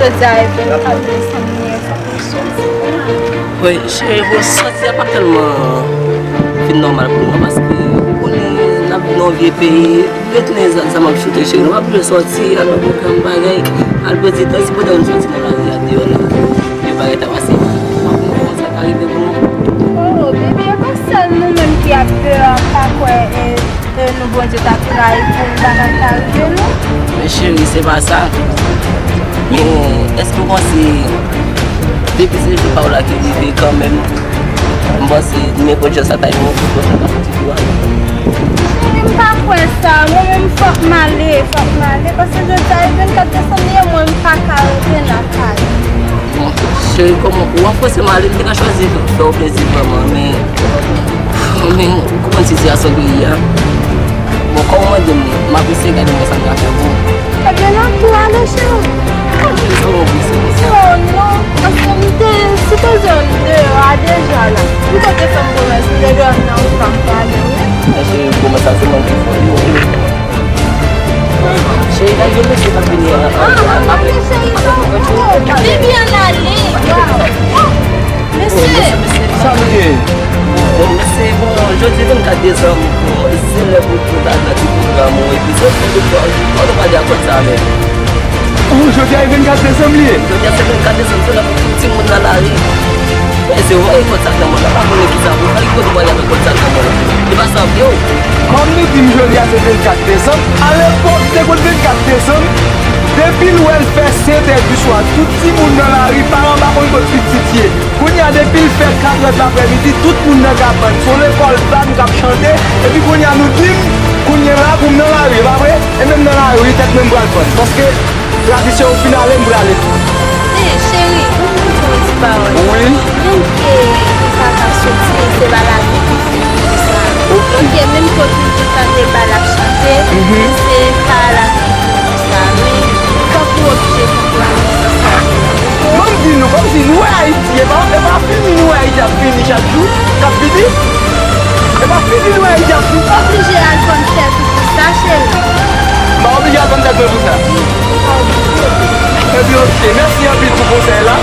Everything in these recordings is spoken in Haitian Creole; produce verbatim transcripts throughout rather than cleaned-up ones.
Jodi a, Evelyn k ap desann li, fòk nou soti. Wi, cheri, bon, soti a pa tèlman fin nòmal pou mwen, paske ou konnen n ap nan yon vye peyi, vye tounen zam, zam ap choute, cheri, nou pa bezwen soti, al nan pwogram bagay, al pèdi tan, si pandan nou soti nan lari a deyò la, vye bagay ta pase, w ap konn kòman sa ka rive pou nou. Oh, bebe, e pa sèl nou menm ki ap pè, pa kwè, e, e nou Bondye ta trayi pou yon bagay ta rive nou. Men cheri, se pa sa. Men èske w panse depi se jou pa w la ki rive kanmenm, m panse nenpòt jan sa ta rive, yon kout pòs la ka soti pou w ale? Cheri, m pa kwè sa. Mwen menm, fòk m ale, fòk m ale, paske jodi a, e vennkat desanm li ye, mwen, m pa ka rete nan kay. Bon, cheri, kòman ou ap fòse m ale, m te ka chwazi fè w plezi vrèman, men, men, ou konprann sitiyasyon peyi a. Bon, kòm ou mande m, m ap eseye gade mwen sa m ka fè pou ou. Ebyen, n ap tou ale, cheri. Sa w ap fè, se konsa? Oh, non, paske m te sipoze deyò a deja la. M konte fè m pwomès, m te dwe al nan wout la, m pale, wi. Men cheri, pwomès la, se mwen ki fè l, wi. Cheri, gade yon mesye k ap vini an, an, an, apre. Baby, ann ale. Mesye. Sa m ye? Bon, mesye, bon, jodi vennkat desanm, bon, se lè pou, pou ta nan ti pwogram ou, epi se pou, pou, pou, pou ta pale ak kòd sa menm. Ou, jodi a e vennkat desanm li ye? Jodi a se vennkat desanm, se lè pou tout timoun nan lari. Mesye, voye kòd sa nan men w la, pa konnen kisa pou fè, ki kote w prale avèk kòd sa nan men w la? Li pa sanble w. Kòm nou di m jodi a se vennkat desanm, alepòk te konn vennkat desanm, depi l wè l fè sentè di swa, tout timoun nan lari, paran pa konn kot pitit ye. Kounye a, depi l fè katrè laprèmidi, tout moun nan kabann. Se yon lekòl band k ap chante, epi kounye a, nou di m, kounye a la, pou m nan lari, e pa vre? E menm nan lari, tèt mwen m pral fann. Paske tradisyon yo fin ale, m prale tou. Men, cheri, pou m di w yon ti pawòl. Wi. Menm ke ou pa ka soti, se pa lavi ki fini konsa. Ok. Ok, menm ke w toujou tande bal ap chante, mhm, se pa lavi ki fini konsa. Men, fòk ou oblije konprann sa. Ban m di nou, kòmsi nou wè Ayiti, e pa, e pa fini nou wè Ayiti ap fini chak jou, k ap vini. E pa fini nou wè Ayiti ap fini. Oblije al fann tèt ou. Sa, cheri. M pa oblije al fann tèt mwen pou sa. Ebyen, oke. Mèsi anpil pou konsèy la.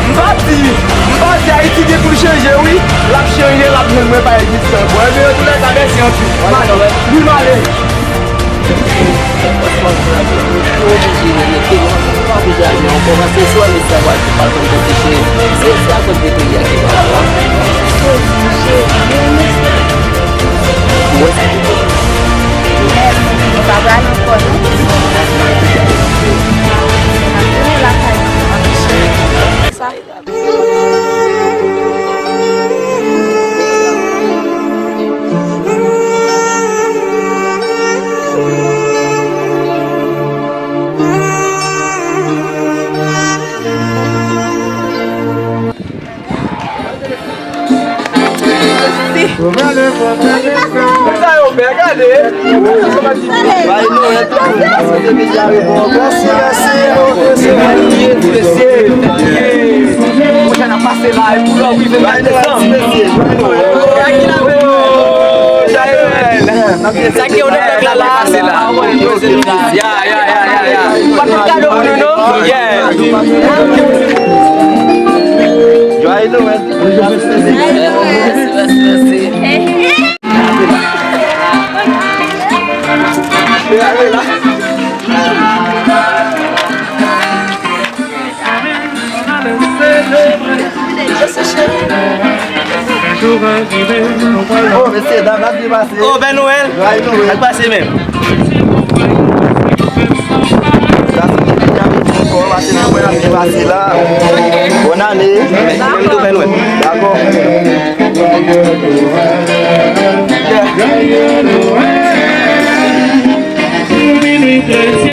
M pa di, m pa di Ayiti gen pou l chanje, wi. L ap chanje, l ap jwenn mwen pa egziste ankò. Ebyen, antoulèka, mèsi anpil. M ale. Wi, m ale. Franchman, m oblije rete, m pa oblije ale ankò, paske si w ale, sa va pral konn kote cheri. Se, se akoz de peyi a ki pa bon. Oblije, men, men, Mwen, mwen pa pral ankò, non. Mwen lakay mwen. Sa. Sa yo fè, gade. Bay Nwèl tout moun, paske te deja reponn ankò. Mèsi, mèsi, mèsi. Mèsi, mèsi. Mwen, n ap pase la, e pou lò, wi, vennkat desanm. Sa ki yo nèg la, la, pase la. Ya, ya, ya, ya, ya. Pa tout kado pou nou, non? Yeah. Joyeux Noël. Oh, mesye dam, n ap byen pase. Oh, Pè Nwèl. Joyeux Noël. Ak pase menm. Sa se depi n ap di ankò, pase nan mwen ap byen pase la. Bòn ane. Mèsi, mèsi, Pè Nwèl. Dakò.